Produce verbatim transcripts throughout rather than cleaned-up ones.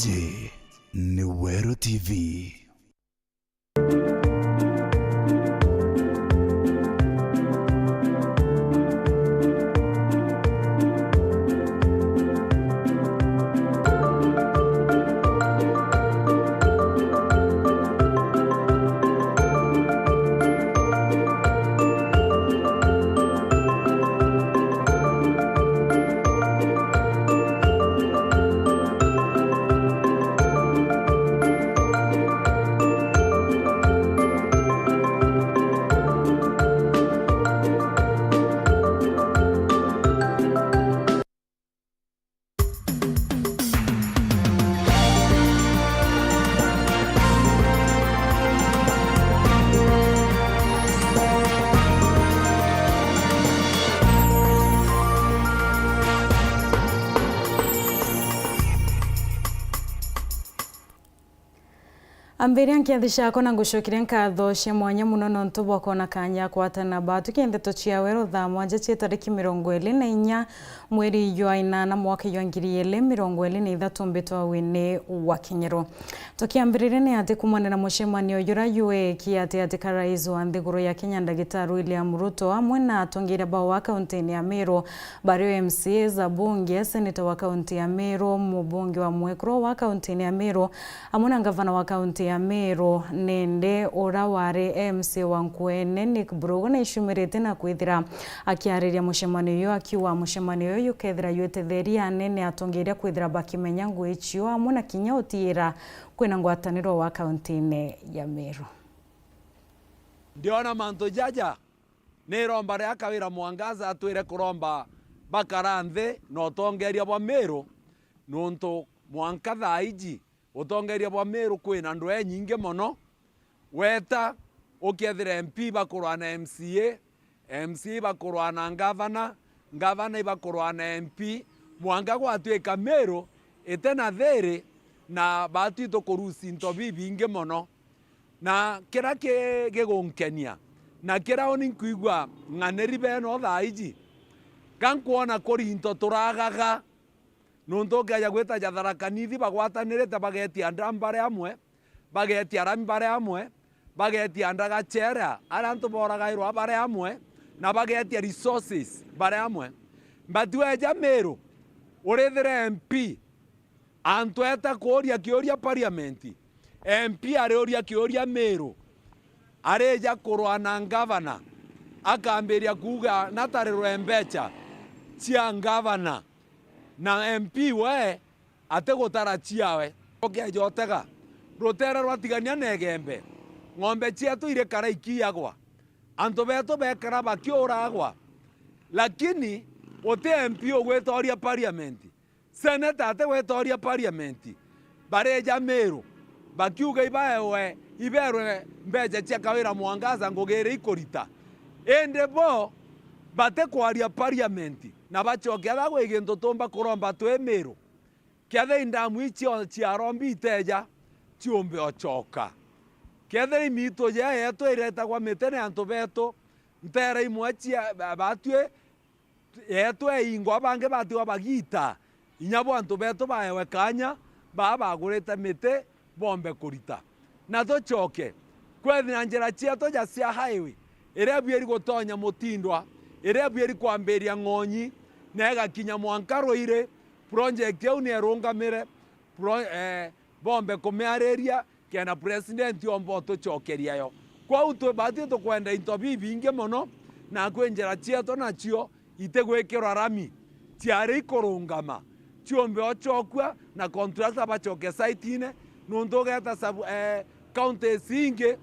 Iji ni Weru T V. Ambiria nkiathi ciakwa na ngucokeria nkatho cia mwanya mono nontu bwa kwona kanya ya kwatana batu kiri ndeto cia Weru thaa mwanja cia tariki mirongo iri na inya mweri jwa inana mwaka jwa ngiri ijiri mirongo iri na ithatu, mbitwa Winnie wa Kinyeru. Tukiambiriria ni ati kuumania na mucemanio jura jweki ati ati ka rais wa nthiguru ya Kenya Ndagitari William Ruto amwe na atongeria bao wa kauntini ya Meru, bario M C As, abunge, seneta wa kaunti ya Meru, mubunge wa mwekuru wa kauntini ya Meru, amwe na ngavana wa kaunti ya Meru, nende ura wari M C A wa Nkuene, Nick Burugu, na icumirite na kwithira akiariria mucemanio uyu, akiuga mucemanio uyu jukethira jwitetheria anene atongeria kwithira bakimenya ngugi cio amwe na kinya utiira kwina ngwataniro wa kauntine ya Meru. Ndiona mantu jaja, ni iromba ria Kawira Mwangaza atwire kuromba bakara nthi na utongeria bwa Meru, nuntu mwanka thaa iji utongeria bwa Meru kwina ndwee nyingi mono. Weta ukethira M P bakurwa na M C A, M C A bakurwa na ngavana, ngavana ibakurwa na M P, mwanka gwatwika Meru ite na thiri na batu itukurusi into bibingi mono. Na kira ki-, gigunkenia, na kira uni nkwigua ng'aniri beno thaa iji, ga nkwona kuri into turagaga, nuntu ukeeja gwita ja Tharaka Nithi bagwatanirite, bagetia ndam bari amwe, bagetia rami bari amwe, bagetia ndagacera aria antu boragairwa bari amwe, na bagetia resources bari amwe. But weeja Meru, urithire M P, antu eeta kuuria kiuria parliament, M P ariuria kiuria Meru, arija kurwa na ngavana, akambiria kuuga natarirwe mbecha cia ngavana, na M P we atigutara ciawe. Ukeeja utega, rutere rwa Tigania na Igembe, ng'ombe cietu irikara ikiiyagwa, antu betu bekara bakiuragwa, lakini guti M P ugwitoria parliament. Seneta atigwitoria parliament, barija Meru, bakiuga ibaewe, iberwe mbecha cia Kawira Mwangaza ngugi iria ikurita. Indi bo batikwaria parliament, na bacoke aba gwi gintu tumba kuromba twi Meru. Kethira indamu icio ciarombi iteja, ciumbe ocoka. Kethira imitu jea yetu iretagwa miti ni antu betu, ntera imwe cia ba-, batwi yetu eingwa, bangi batigwa bagiita, inya bo antu betu baewe kaanya, baa bagurite miti, boombe kurita. Na tucoke, kwethira njira cietu ja cia highway, iria ebuiri gutonya Mutindwa, iria ebuiri kwambiria Ng'onyi, na igakinya mwanka Ruiri, project iu ni erungamire, pro-, eh, boombe kumiariria, kenda president oomba utucokeria yo. Kwou twi-, bati tukwenda into bibingi mono, na kwi njira cietu nacio itigwikirwa rami, ciari ikurungama, ciumbe ocokua na contractor bacoke site-ine, nuntu ugeeta sub-, eh, counties ingi,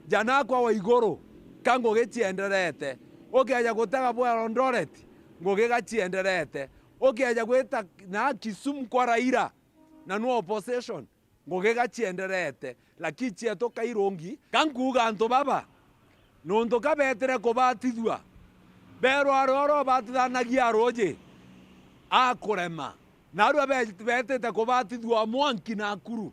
janakwa wa iguru, ka ngugi cienderete. Ukeeja gutega bwa Eldoret, ngugi ga cienderete. Ukeeja gwita na Kisumu kwa Raila, na nu opposition, ngugi ga cienderete, lakini cietu kairungi. Ka nkuuga antu baba, nuntu ka beetire kubatithua, beerwa aria uria ubatithanagia ruuji akurema, na arua be-, beetite kubatithua o mwanki na akuru.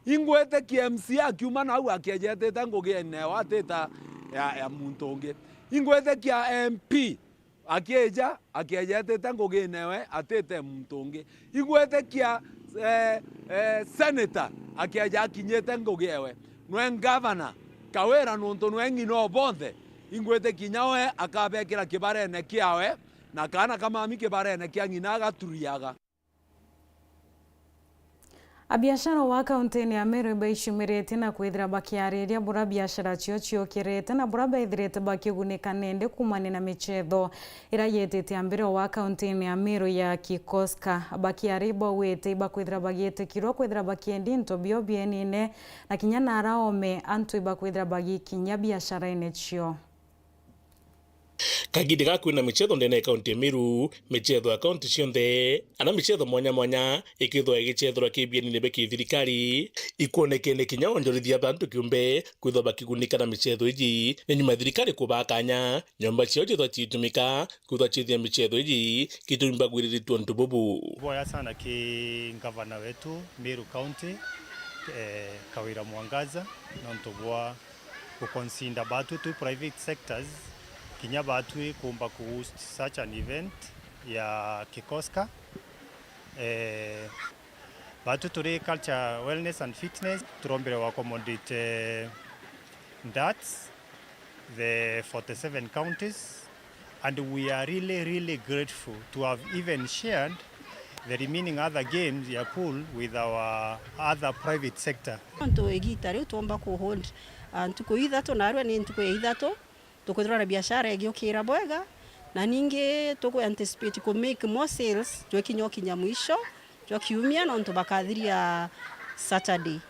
Ingwitikia M C A akiuma nau akiejetite ngugi ene yo atita ya, ya muntu ungi. Ingwitikia M P Akieja, akieja etite ngugine we, atite muntu ungi. Igwitikia, eh, eh, senator, akieja akinyite ngugi ewe. Nwe ngavana, Kawira nuntu nwe ng'ina o bonthe, ingwitikia kinya we akabekira kibarene kiawe, na kaana ka mami kibarene kia ng'ina agaturiaga. Abiashara wa kauntiine ya Meru ibaicumiritie na kwithira bakiariria bura biashara cio ciukirite na bura bethirite bakigunika nende kuumania na michetho iria yetite ya mbere wa kauntiine ya Meru ya Kikoska. Bakiaria ibauite ibakwithira bagietikirwa kwithira bakiendi into bio bienine na kinya nara oome antu ibakwithira bagikinyia biasharaine cio. Kagita gaka kwina michetho ndene ya kaunti ya Meru, michetho ya kaunti cionthe, ana michetho mwanya mwanya ikithwa igicethurwa kibienine bia kithirikari, ikwonekene kinya onjorithia ba antu kiumbe kwithwa bakigunika na michetho iji. Ni nyuma ya thirikari kubaa kanya, nyomba ciao cithwa ciitumika kwithwa ciithia michetho iji, gitumi bagwiriritue untu bubu. Boya sana ki ngavana wetu Meru County, eh, Kawira Mwangaza, nontu bwa guconsider batwi twi private sectors, kinya batwi kuumba kuhost such an event ya Kikoska. Eh, batwi turi culture, wellness and fitness, turombire wa accommodate, eh, darts, the forty-seven counties, and we are really, really grateful to have even shared the remaining other games ya pool with our other private sector. Nontu igita riu twomba ku hold, ah, ntuku ithatu, narua ni ntuku ya ithatu, tukwithirwa na biashara igiukira bwega, na ningi tuku anticipate ku make more sales twikinya ukinya mwisho jwa kiumia, nontu bakathiria Saturday.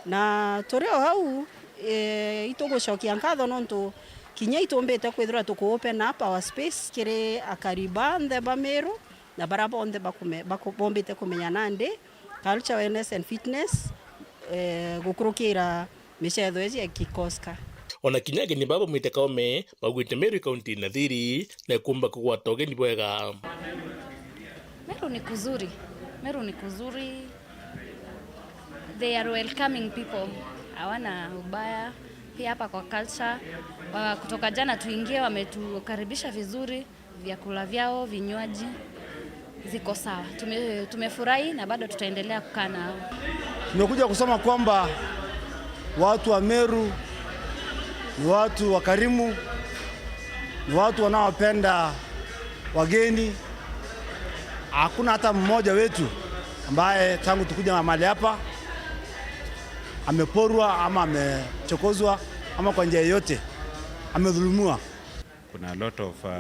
Na turi o hau, eh, itugucokia nkatho nontu kinya itumbite kwithirwa tuku open up our space kiri akari banthe ba Meru na baria bonthe bakume-, baku-, bombite kumenya nandi culture, wellness and fitness, eh, gukurukira michetho iji ya Kikoska. Ona kinya ageni baba baumite Kaome baugite Meru i kaunti ina thiri na ikumba kugwata ugeni bwega. Meru ni kuzuri. Meru ni kuzuri. They are welcoming people. Hawana ubaya. Pia hapa kwa culture, wa-, kutoka jana tuingie, wametukaribisha vizuri. Vyakula vyao, vinywaji, ziko sawa. Tume-, tumefurahi na bado tutaendelea kukaa nao. Tumekuja kusema kwamba watu wa Meru ni watu wakarimu, ni watu wanaopenda wageni. Hakuna hata mmoja wetu ambaye tangu tukuja mahali hapa ameporwa ama amechokozwa ama kwa njia yoyote amedhulumiwa. Kuna a lot of, uh,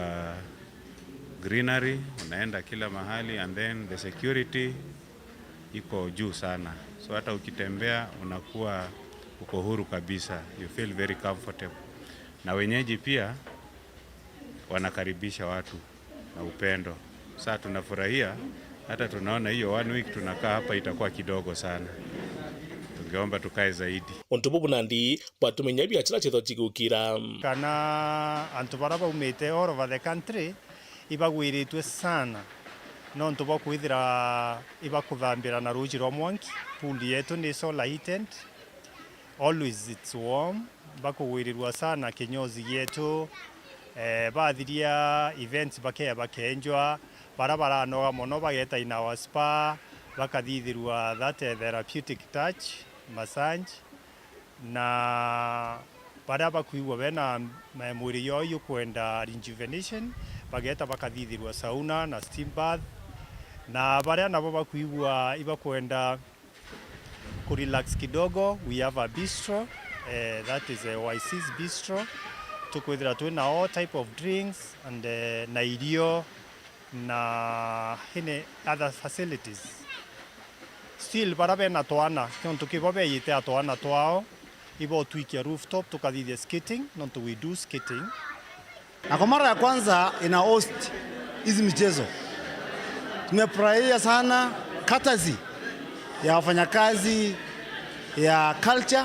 greenery, unaenda kila mahali, and then the security iko juu sana. So hata ukitembea unakuwa uko huru kabisa. You feel very comfortable. Na wenyeji pia wanakaribisha watu na upendo. Saa tunafurahia, hata tunaona hiyo one week tunakaa hapa itakuwa kidogo sana. Tungeomba tukae zaidi. Untu bubu nandi bwatume inya biashara ciethwa cigukira. Kana antu bara baumite all over the country ibagwiritue sana nontu bwa kwithira ibakuthambira na ruuji rwa mwanki. Pool yetu ni solar heated, always it's warm. Bakugwirirua sana kinyozi gietu. Eh, bathiria events bakea bakenjwa, bara baranoga mono bageta in our spa, bakathithirua that, eh, therapeutic touch, massage, na baria bakwigua bena, eh, mwiri yoo yukwenda rejuvenation, bageta bakathithirua sauna na steam bath, na baria nabo bakwigua ibakwenda kurelax kidogo, we have a bistro, eh, that is, eh, Y C's bistro. Tukwithira twina all type of drinks and, eh, na irio na any other facilities. Still, bara bena twana, nontu kibo beyite a twana twao, ibo twikia rooftop tukathithia skating, nontu we do skating. Na kwa mara ya kwanza ina host hizi michezo. Tumefurahia sana courtesy ya wafanyakazi ya culture.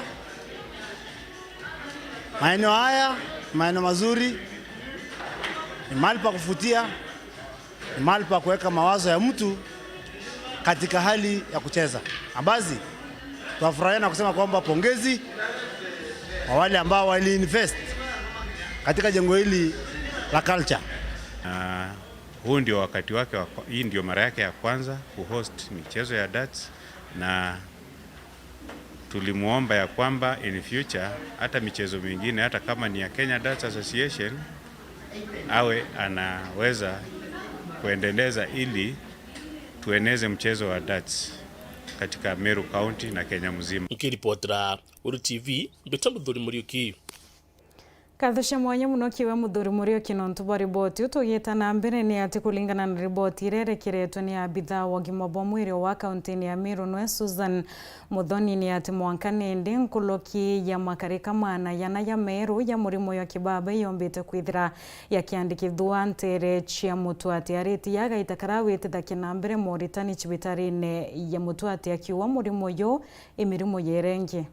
Maeneo haya, maeneo mazuri, ni mahali pa kufutia, ni mahali pa kuweka mawazo ya mtu katika hali ya kucheza. Na basi, tunafurahia na kusema kwamba pongezi kwa wale ambao waliinvest katika jengo hili la culture. Na huu ndio wakati wake wa kwa-, hii ndio mara yake ya kwanza kuhost michezo ya darts, na tulimuomba ya kwamba in future hata michezo mingine, hata kama ni ya Kenya Darts Association, awe anaweza kuendeleza ili tueneze mchezo wa darts katika Meru County na Kenya mzima. Nkiripotera Uru T V, mbita Muthuri Muriuki. Nkatho cia mwanya mono kiwe Muthuri Muriuki nontu bwa riboti iu. Tugiita na mbere, ni ati kuringana na riboti iria irekeretwe ni abithaa wa ugima bwa mwiri wa kauntini ya Meru, nwe Susan Muthoni, ni ati mwanka nindi nkuruki ya makarika maana yana ya Meru ya murimo ya kibaba yombite kwithira yakiandikithua nteere cia mutwati ariti ya gaita karia witithagia na mbere moritani cibitarine ya mutwati, akiuga murimo uyu i mirimo ya irengi.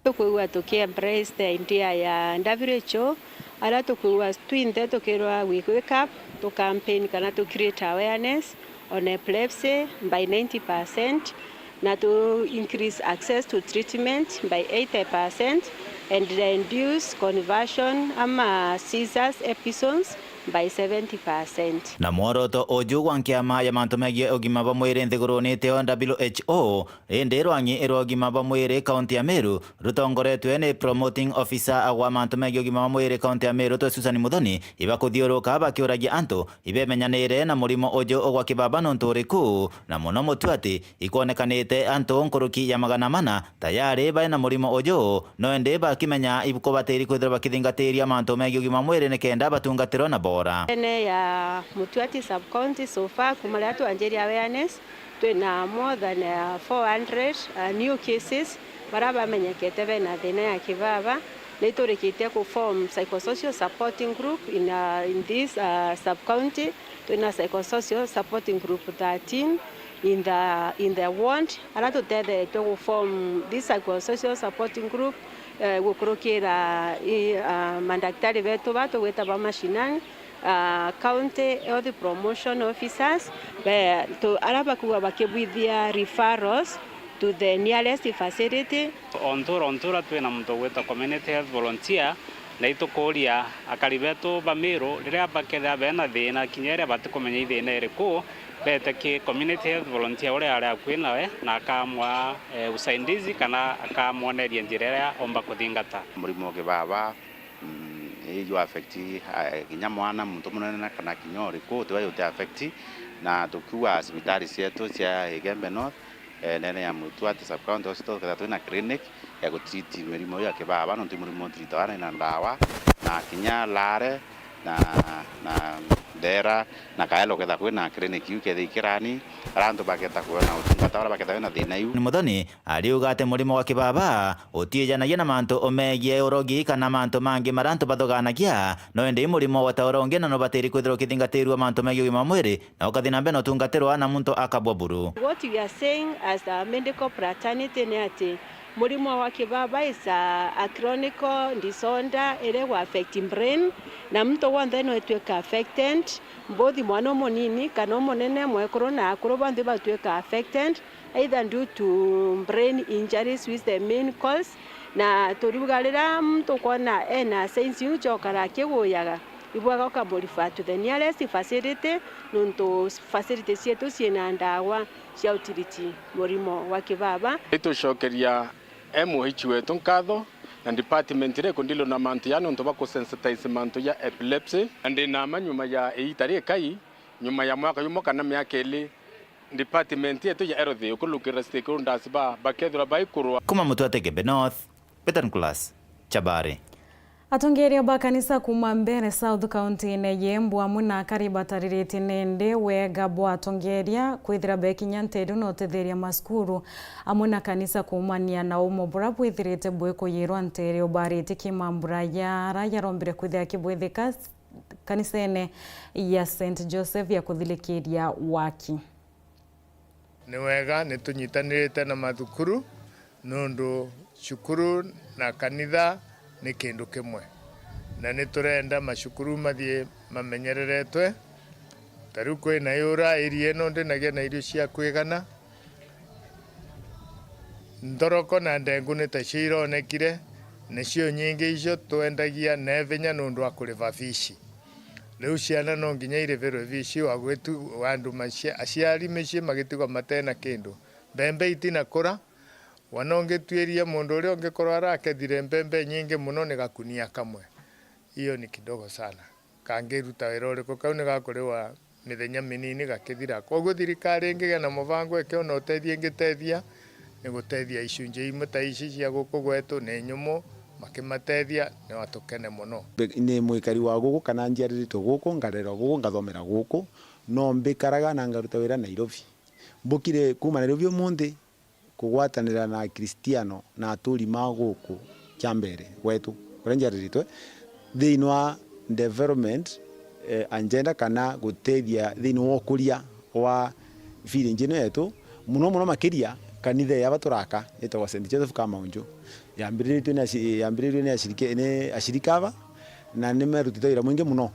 Tukwigua tuki embrace the idea ya W H O, aria tukwigua twinthe tukirwa we wake up, tu campaign kana tu create awareness on epilepsy by ninety percent, na tu increase access to treatment by eighty percent, and reduce conversion ama seizures episodes by seventy percent. Na mworoto uju gwa nkiama ya mantu megie ugima bwa mwiri nthiguruni iti o W H O, indi rwang'i rwa ugima bwa mwiri kaunti ya Meru rutongoretwe ni promoting officer wa mantu megie ugima bwa mwiri kaunti ya Meru, twe Susan Muthoni, ibakuthiuruka bakiuragia antu ibemenyanire na murimo uju ugwa kibaba nontu uriku, na mono mutwati ikwonekanite antu nkuruki ya magana mana tayari bai na murimo uju, no indi bakimenya ibukubatiri kwithirwa bakithingatiria mantu megie ugima mwiri nikenda batungatirwe na bora. Ene ya Mutuati sub county so far, kuma riria twanjirie awareness, twina more than, uh, four hundred, uh, new cases baria bamenyekete bena thina ya kibaba. Ni turikitie ku form psychosocial supporting group in, uh, in this, uh, sub county. Twina psychosocial supporting group thirteen in the, in the ward, aria tutetheretwe gu form this psychosocial supporting group, eh, gukurukira i, ah, mandaktari betu ba tugwita ba mashinani, ah, county health promotion officers, be, tu, aria bakuwa bakibwithia referrals to the nearest facility. O ntura o ntura twina muntu ugwita community health volunteer, na itukuria akari betu ba Meru riria bakethira bena thina, kinya iria batikumenya i thina iriku, bete ki community health volunteer uria ari akui nawe, na akamwa, eh, usaidizi kana akamwoneria njira iria omba kuthingata. Murimo wa kibaba, mm, iju affect, eh, kinya mwana, muntu munene na kana kinya uriku, tiwe uti affect, na tukiuga cibitari cietu cia Igembe North, eh, ndene ya Mutuati Sub County Hospital, kethira twina clinic ya gutreat mirimo iu ya kibaba, nontu i murimo utreatagwa na ndawa, na kinya Lare, na, na Ndera, na Kaelo, kethira kwina clinic iu kethira ikirani, aria antu baketa kwona utungata uria baketa bena thina iu. Ni Muthoni ariuga ati murimo wa kibaba utiijanagia na mantu megie urogi kana mantu mangi maria antu bathuganagia, no indi i murimo o ta uria ungi na nubatiri kwithirwa ukithingatirua mantu megie ugima wa mwiri, na ukathi na mbere na utungatirwa na muntu akabwa buru. What we are saying as a medical fraternity ni ati murimo wa kibaba is a, a chronic disorder iria igwa affect brain, na muntu wonthe no etwika affected, both mwana umunini kana umunene, mwekuru na akuru bonthe batwika affected, either due to brain injuries, which the main cause, na turiuga riria muntu ukwona ena signs iu cia ukara akiguyaga, ibwega ukamu refer to the nearest facility, nontu facility cietu ciina ndawa cia utiriti murimo wa kibaba. Itucokeria M O H wetu nkatho na department iria ikundilo na mantu ya nontu bwa kusensitize mantu ya epilepsy, na ndina ma nyuma ya iita rikai, nyuma ya mwaka jumwe kana miaka ili, department yetu ya health ikulukira stakeholders ba bakethirwa baikurwa. Kuma Mutuati Igembe North, Peter Nicholas Chabari. Atongeria ba kanisa kuma Mbeere South kaunti-ini ya Embu amwe na akari batariritie nindi wega bwa atongeria kwithira bekinya nteru na utetheria macukuru amwe na kanisa kuumania na umo bura bwithirite bwikuyirwa nteere ubarite kimambura ya ara yarombire kwithira kibwithika kanisene ya Saint Joseph ya kuthilikiria waki. Ni wega ni tunyitanirite na mathukuru, nundu cukuru na kanitha ni kindu kimwe, na ni turenda macukuru mathie mamenyereretwe. Ta riu kwina yura area ino ndinagia na irio cia kwigana, nthoroko na ndengu ni tacio ironekire, nacio nyingi icio twendagia na vinya nundu wa kuriva fishi. Riu ciana no nginya irivirwe fees, wagwitu andu macia-, aciari micii magitigwa matena kindu. Mbembe itinakura, wana ungituiria mundu uria ungikorwa arakethire mbembe nyingi muno ni gakunia kamwe. Hiyo ni kidogo sana. Kangiruta wira uriku? Kau ni gakuriwa mithenya minini gakithira. Kwoguo thirikari ingigia na mubango ikiona utethia ingitethia, ni gutethia icunji imwe ta ici cia guku gwetu ni nyumu, makimatethia, ni watukene muno. Ni mwikari wa guku kana njiariritwe guku, ngarerwa guku, ngathomera guku, no mbikaraga na ngaruta wira Nairobi. Mbukire kuuma Nairobi umunthi, kugwatanira na Akristiano na aturi ma guku kia mbere gwetu, kuria njiariritwe, thiini wa development, eh, agenda kana gutethia thiini wa ukuria wa village ino yetu, muno muno makiria kanitha ya aba turaka, itagwa Saint Joseph Kamaunju. Yambiriritwe ni aci-, yambiririrwe ni ashiriki-, ni ashirika aba, na ni merutite wira mwingi muno.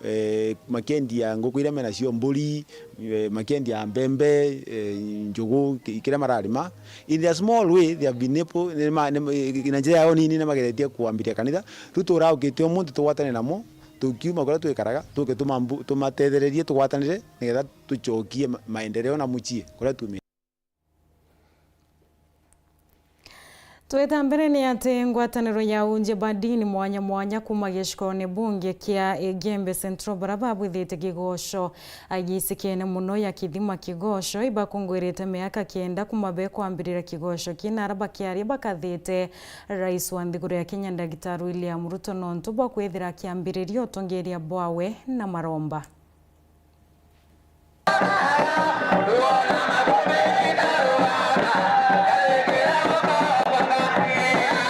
Eh, makiendia nguku iria menacio, mburi, eh, makiendia mbembe, eh, njugu, ki-, kiria mararima. In their small way, they have been able, ni ma-, ni ma-, na njira yao nini ni mageretie kwambiria kanitha. Riu turaukite umunthi tugwatane namo, tukiuma kuria twikaraga, tuke tumambu-, tumatethererie, tugwatanire, nigetha tucokie ma-, maendeleo na mucii kuria tuumite. Tweta mbere ni ati ngwataniro ya unjia ba ndini mwanya mwanya kuuma gicikone bunge kia Igembe Central, bara babwithitie kigoco giisikene muno ya kithima kigoco, ibakungwirite miaka kenda kuuma bekwambirira kigoco kii, na ara bakiaria bakathite Rais wa nthiguru ya Kenya Ndagitari William Ruto nontu bwa kwithira akiambiriria utongeria bwawe na maromba.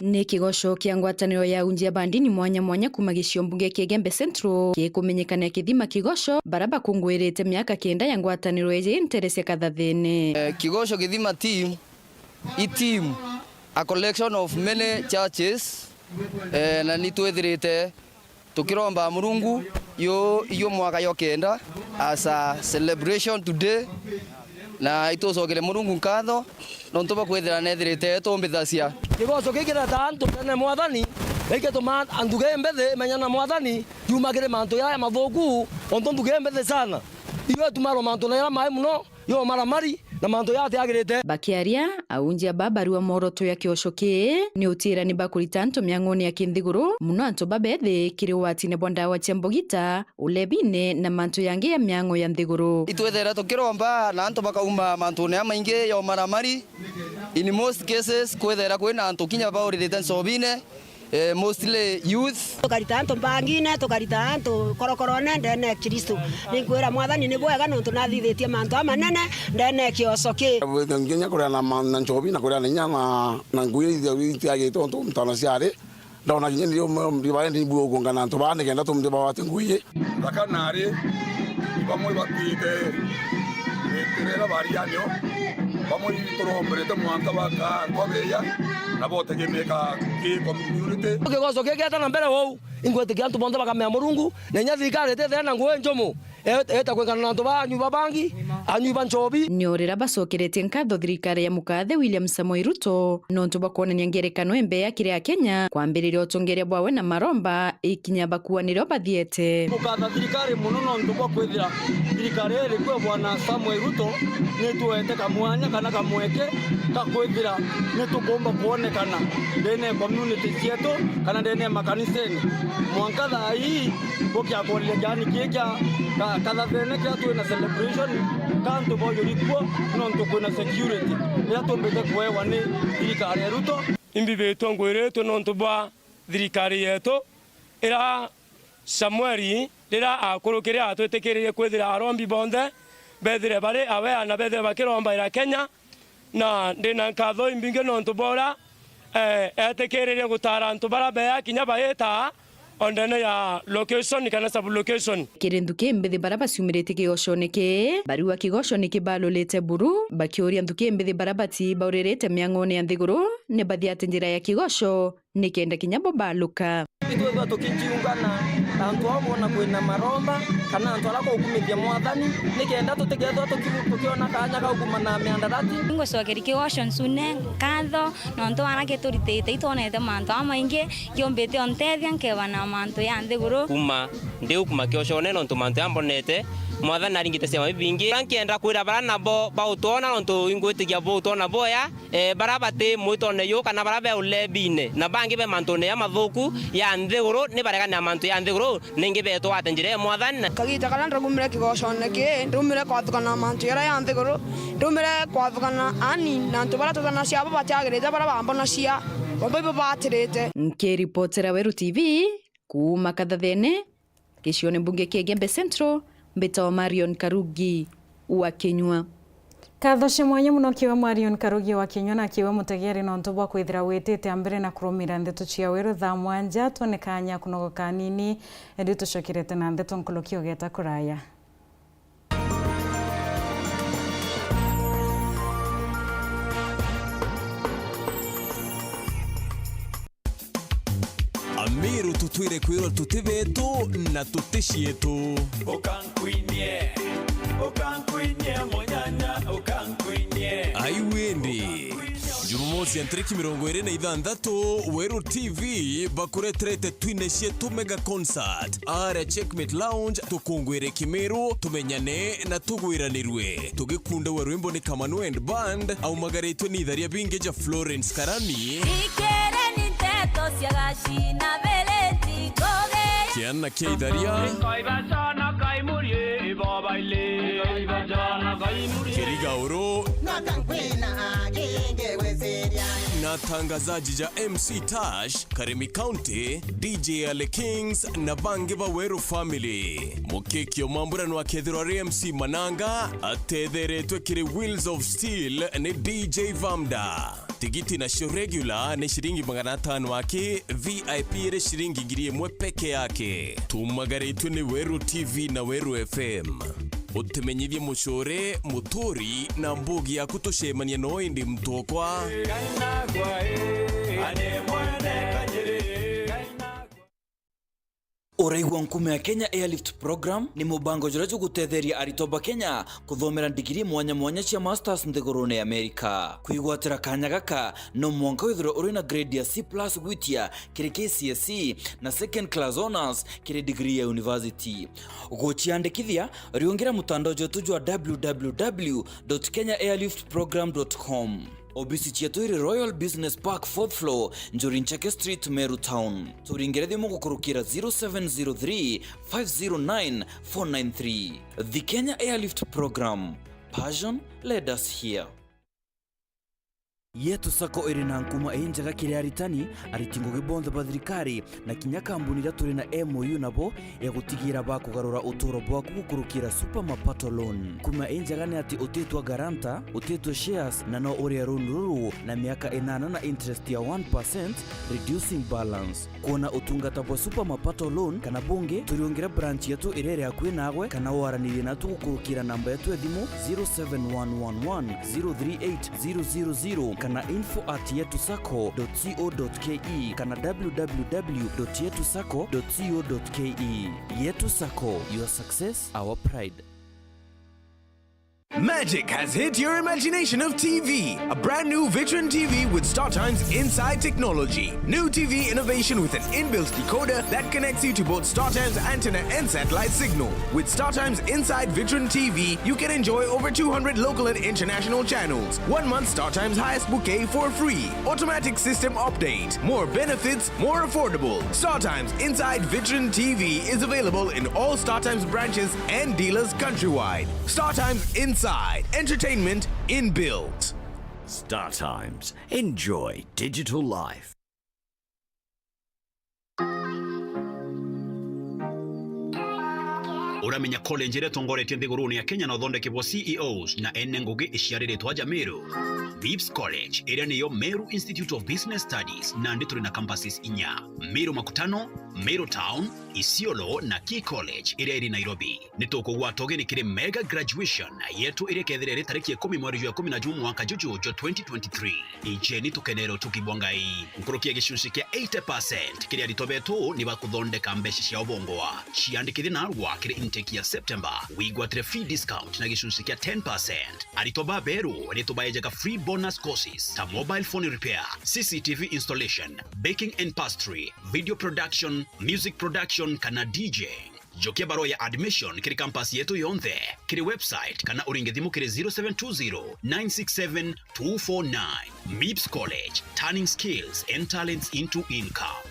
Ni kigoco kia ngwataniro ya unjia ba ndini mwanya mwanya kuuma gicigo mbunge kia Igembe Central gikumenyekana kithima kigoco, bara bakungwirite miaka kenda ya ngwataniro iji ntere cia Kathathene. Eh, kigoco kithima team, i team, a collection of many churches, eh, na ni twithirite tukiromba Murungu yu, yu mwaka yo kenda as a celebration today, na itucokere Murungu nkatho nontu bwa kwithira nethirite etumbithacia. Kigoco giki kireta antu tene Mwathani, gikituma antu gi mbithi imenya na Mwathani yuma kiri mantu yaya mathuku, ontu ntugi mbithi sana. Iyo itumarwa mantu na yara mai muno, yo maramari, na mantu yatiagirite. Bakiaria, aunjia ba barua moroto ya kigoco kii ni utiirani ba kurita antu miang'one ya kinthiguru, muno antu babethi kiri ugwatine bwa ndawa cia mbugita, ulebine na mantu yangi ya miang'o ya nthiguru. Itwethera tukiromba na antu bakauma mantune jamaingi ya umaramari. In most cases, kwethera kwina antu kinya bauririte ncobine, eh, mostly youth. Tukarita antu mbangine, tukarita antu korokorone ndene ya Kristo. Ninkwira Mwathani ni bwega nontu nathithitie mantu amanene ndene ya kioco ki. Nginya kuria na ma-, na nchobi na kuria na inya na, na ngui iria itiagite ontu mtano ciari. Ndona kinya ni umwe mbi baendi bugungana antu baa nikenda tumbi bawate ngui. Thaka nari, ni bamwe batite, ni kirera barianio, bamwe turomberete mwanka baka kwabeya, na botegemeka ki community. Kigoco giki gieta na mbere uu, ingwitikia antu bonthe bakamea Murungu, na inya thirikari itithea na ngui njumu, e-, eta kwingana na antu ba anyui ba bangi, anyui ba nchobi. Ni o riria bacokeretie nkatho thirikari ya mukathe William Samoei Ruto, nontu bwa kwonania ngerekano imbea kiri Akenya, kwambiriria utongeria bwawe na maromba, ikinya bakuanire o bathiete. Tukatha thirikari muno nontu bwa kwithira thirikari iri kuo Bwana Samuel Ruto ni tuete kamwanya kana kamweke ka kwithira ni tukumba kwonekana ndene ya community cietu kana ndene ya makanisene. Mwanka thaa ii, gukiakoria kiani kii kia ka-, Kathathene kiria twina celebration, ka antu boyuri kuo nontu kwina security iria tumbite kuewa ni thirikari ya Ruto. Imbi bitwe ngwiritwe nontu bwa thirikari yetu, ira Samueli, riria akurukire, atwitikiririe kwithira arombi bonthe bethire bari aware na bethire bakirombaira Kenya, na ndina nkatho imbingi nontu bwa uria, eh, etikiririe gutara antu baria bea kinya baita o ndene ya location kana sub location. Kiri nthuki mbithi baria baciumiritie kigocone kii, bariuga kigoco ni kibalulite buru, bakiuria nthuki mbithi baria bati bauririte miang'one ya nthiguru ni bathiate njira ya kigoco nikenda kinya bo baluka. Itwethwa tukijiungana na antu ao boona kwina maromba, kana antu aria kukumithia Mwathani, nikenda tutikethwa tuki-, tukiona kanya ga kuguma na miandarati. Ngucokeria kigoco ncune nkatho, nontu baria gituritite itwonete mantu jamaingi, kiumbite ontethia nkeba na mantu ya nthiguru. Kuma ndi ukuma kiocone nontu mantu jambonete, Mwathani aringite ciama bibingi. Uria nkienda kwira baria nabo bautwona nontu ingwitikia bo utwona boya, eh, baria bati mwitone yu kana baria be uleebine, na bangi be mantune jamathuku ya nthiguru, ni baregane na mantu ya nthiguru, ningi betwate njira ya Mwathani. Kagiita karia ndarumire kigocone kii, ndarumire kwathukana na mantu jaria ya nthiguru, ndarumire kwathukana ani na antu baria tuthanacia abo batiagirite, baria bambonacia, bomba ibo batirite. Nkiripotera Weru T V kuuma Kathathene, gicione mbunge kia Igembe Central, mbitagwa Marion Karugi wa Kinyua. Nkatho cia mwanya mono kiwe Marion Karugi wa Kinyua na kiwe mutegeri nontu bwa kwithira witite a mbere na kurumira ndeto cia Weru thaa mwanja. Twone kanya kunogoka anini, indi tucokerete na ndeto nkuruki ugeta kuraya. Amiru tutwire kwirwa tuti betu na tuti cietu. Ukankwinie, ukankwinie munyanya, ukankwinie. Ai windi. Jumamosi ya ntariki mirongo iri na ithanthatu, Weru T V bakureterete twine cietu mega concert aria Checkmate Lounge, tukungwire Kimiru, tumenyane na tugwiranirue. Tugikundagua rwimbo ni Kamanu and Band, aumagaritwe ni itharia bingi ja Florence Karani. Ikereni nteto cia gacina beleti ngoge. Kiana kia itharia. Kirigauru. Na tangazaji ja M C Tash, Karemi County, D J Ale Kings na bangi ba Weru family. Mukiki o mambura nwakethirwa ari M C Mananga, atetheretwe kiri Wheels of Steel ni D J Vamda. Tigiti nacio regular ni ciringi magana atano aki, V I P iri ciringi ngiri imwe peke yake. Tumagaritwe ni Weru T V na Weru F M. Utimenyithie mucure, muturi na mbugi yaku tucemania no indi mtokwa. Uraigua Nkume ya Kenya Airlift Program ni mubango juria jugutetheria aritwa ba Kenya kuthomera ndigiri mwanya mwanya cia masters nthigurune ya Amerika. Kwigwatira kanya gaka, no mwanka withirwe uri na grade ya C plus gwitia kiri K C S E na second class honours kiri degree ya university. Guciandikithia, riungira mutandao jwetu jwa w w w dot kenya airlift program dot com. Obisi cietu iri Royal Business Park, fourth floor, Njuri Ncheke Street, Meru Town. Turingire thimu gukurukira zero seven zero three, five zero nine, four nine three. The Kenya Airlift Program. Passion led us here. Yetu Sacco iri na nkuma injega kiri aritani, ariti ngugi bonthe ba thirikari, na kinya kambuni iria turi na M O U nabo ya gutigira bakugarura uturo bwaku gukurukira Super Mapato Loan. Nkuma injega ni ati utitwa guarantor, utitwa shares, na no urie loan ruru na miaka inana na interest ya one percent, reducing balance. Kwona utungata bwa Super Mapato Loan kana bungi, turiungire branch yetu iria iri akui naagwe, kana waranirie natu gukurukira namba yetu ya thimu zero seven one one one zero three eight zero zero zero kana info at yetu sacco dot co dot ke kana w w w dot yetu sacco dot co dot ke. Yetu Sacco, your success, our pride. Magic has hit your imagination of T V. A brand new Vitron T V with StarTime's inside technology. New T V innovation with an inbuilt decoder that connects you to both StarTime's antenna and satellite signal. With StarTime's inside Vitron T V, you can enjoy over two hundred local and international channels. One month StarTime's highest bouquet for free. Automatic system update. More benefits, more affordable. StarTimes inside Vitron T V is available in all StarTimes branches and dealers countrywide. StarTimes Inside. Entertainment inbuilt. StarTimes. Enjoy digital life. Uramenya college iria itongoretie nthigurune ya Kenya na uthondeki bwa C E Os na ene ngugi iciariritwe aja Meru? Vips College, iria niyo Meru Institute of Business Studies, nandi turi na campuses inya: Meru Makutano, Meru Town, Isiolo na Key College iria iri Nairobi. Ni tukugwata ugeni kiri mega graduation yetu iria ikethira iri tariki ikumi mweri jwa ikumi na jumwe mwaka juju jwa twenty twenty-three. Ijeni tukenere utugi bwa Ngai. Nkuruki ya gicunci kia eighty percent kiri aritwa betu ni bakuthondeka mbeca cia ubongwa. Ciandikithie narua kiri intake ya September. Wigwatire fee discount na gicunci kia ten percent. Aritwa baberu ni tubaejaga free bonus courses ta mobile phone repair, C C T V installation, baking and pastry, video production, music production kana D J. Jokia barua ya admission kiri campus yetu yonthe, kiri website kana uringe thimu kiri zero seven two zero nine six seven two four nine. MIPS College, turning skills and talents into income.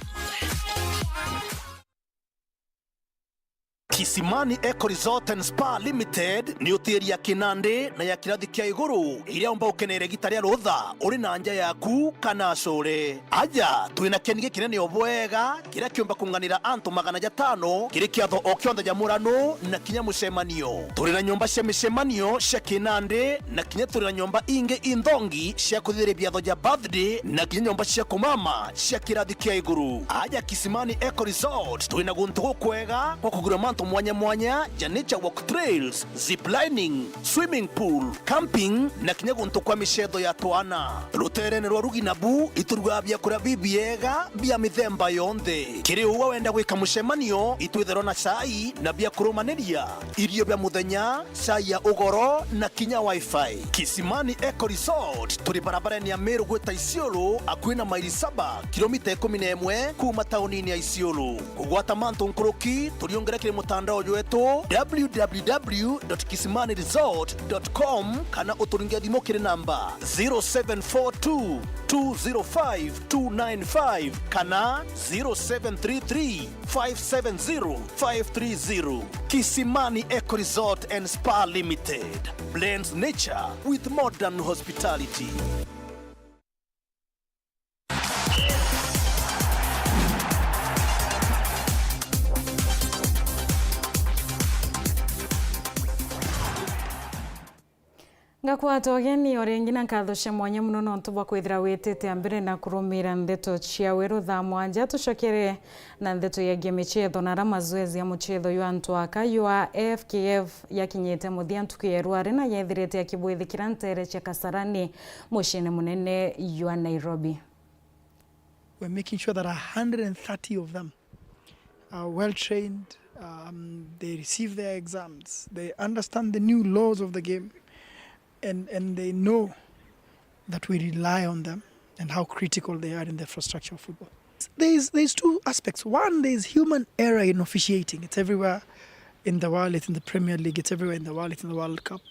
Kisimani Eco Resort and Spa Limited ni hoteli ya kinandi na ya kirathi kia iguru iria umba ukenere gita ria rutha uri na nja yaku kana acure. Aja, twina kieni gikinene o bwega kiria kiumba kunganira antu magana jatano kiri kiatho o kionthe ja murano na kinya mucemanio. Turi na nyomba cia micemanio cia kinandi na kinya turi na nyomba ingi inthongi cia kuthithiria biatho ja birthday na kinya nyomba cia kumama cia kirathi kia iguru. Aja Kisimani Eco Resort, twina guntu gukwega gwa kugura mantu mwanya mwanya ja nature walk trails, zip lining, swimming pool, camping na kinya guntu kwa micetho ya twana. Ruteerene rwa rugi nabu iturugaga biakuria bibiega bia mithemba yonthe. Kiri ugwe wenda gwika mucemanio, itwitherwa na cai na bia kurumaniria, irio bia muthenya, cai ya ugoro na kinya wifi. Kisimani Eco Resort turi barabarene ya Meru gwita Isiolo, akui na maili saba, kilomita ikumi na imwe kuuma taunini ya Isiolo. Kugwata mantu nkuruki, turiungire kiri mutandao jwetu, w w w dot kisimani resort dot com, kana uturinge thimu kiri namba zero seven four two two zero five two nine five kana zero seven three three five seven zero five three zero. Kisimani Eco Resort and Spa Limited blends nature with modern hospitality. Ngakwata ugeni o ringi na nkatho cia mwanya muno nontu bwa kwithira witite a mbere na kurumira ndeto cia weru thaa mwanja. Tucokere na ndeto yegie michetho na ara mazoezi ya muchetho jwa antu aka jwa F K F yakinyite muthia ntuku ya rwari na yethirite akibwithikira ntere cia Kasarani, muciine munene jwa Nairobi. We're making sure that a hundred and thirty of them are well trained, um, they receive their exams, they understand the new laws of the game, and, and they know that we rely on them and how critical they are in the infrastructure of football. There's, there's two aspects. One, there's human error in officiating. It's everywhere in the world. It's in the Premier League. It's everywhere in the world. It's in the World Cup.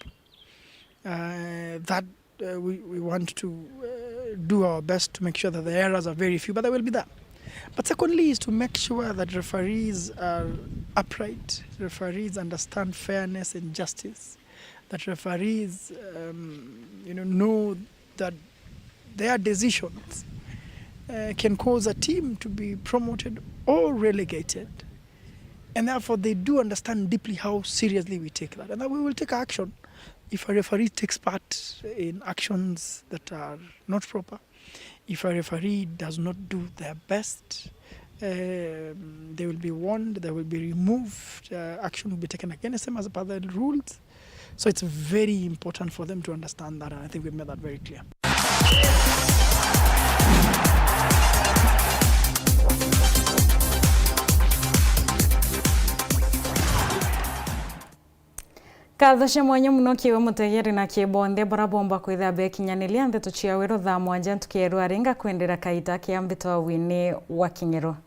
Uh, that, uh, we, we want to, uh, do our best to make sure that the errors are very few, but they will be there. But secondly is to make sure that referees are upright, referees understand fairness and justice, that referees, um, you know, know that their decisions, uh, can cause a team to be promoted or relegated. And therefore, they do understand deeply how seriously we take that, and that we will take action if a referee takes part in actions that are not proper. If a referee does not do their best, um, they will be warned, they will be removed, uh, action will be taken against them as per the rules. So it's very important for them to understand that, and I think we've made that very clear. Nkatho cia mwanya muno kiwe mutegeri na ki bonthe bara bomba kwithira bekinyaniria ndeto cia weru thaa mwanja ntuku ya rwari. Ngakwendera kaita kiambi twa wini wa King'ero.